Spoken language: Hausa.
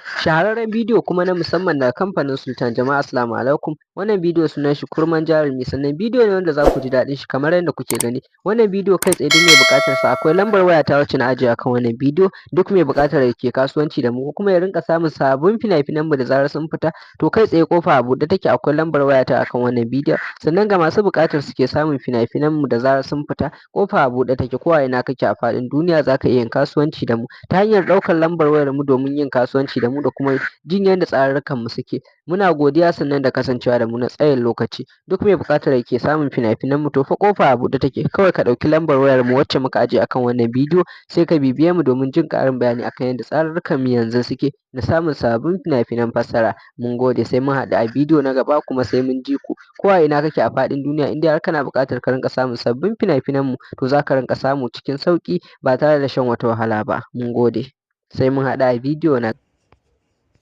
Shahararren bidiyo kuma na musamman daga kamfanin Sultan. Jama'a, assalamu alaikum. Wannan bidiyo sunan shi Kurman Jarumi, sannan bidiyo ne wanda za ku ji daɗin shi kamar yadda kuke gani. Wannan bidiyo kai tsaye duk mai buƙatar sa, akwai lambar waya ta wacce na ajiye akan wannan bidiyo. Duk mai buƙatar ya ke kasuwanci da mu ko kuma ya rinƙa samun sabbin fina-finan mu da zarar sun fita, to kai tsaye ƙofa a buɗe take, akwai lambar waya ta akan wannan bidiyon. Sannan ga masu buƙatar suke samun fina-finan mu da zarar sun fita, ƙofa a buɗe take, ko a ina kake a faɗin duniya za ka iya yin kasuwanci da mu ta hanyar ɗaukar lambar wayar mu domin yin kasuwanci da mu da kuma jin yadda tsararrukan mu suke. Muna godiya sannan da kasancewa da mu na tsayin lokaci. Duk mai buƙatar yake samun fina-finan mu, to fa ƙofa a buɗe take. Kawai ka ɗauki lambar wayar mu wacce muka ajiye akan wannan bidiyo, sai ka bibiye mu domin jin ƙarin bayani akan yadda tsararrukan mu yanzu suke na samun sababbin fina-finan fassara. Mun gode, sai mun haɗu a bidiyo na gaba, kuma sai mun ji ku. Ko a ina kake a faɗin duniya, in dai har kana buƙatar ka rinƙa samun sabbin fina-finan mu, to za ka rinƙa samu cikin sauƙi ba tare da shan wata wahala ba. Mun gode, sai mun haɗu a bidiyo na.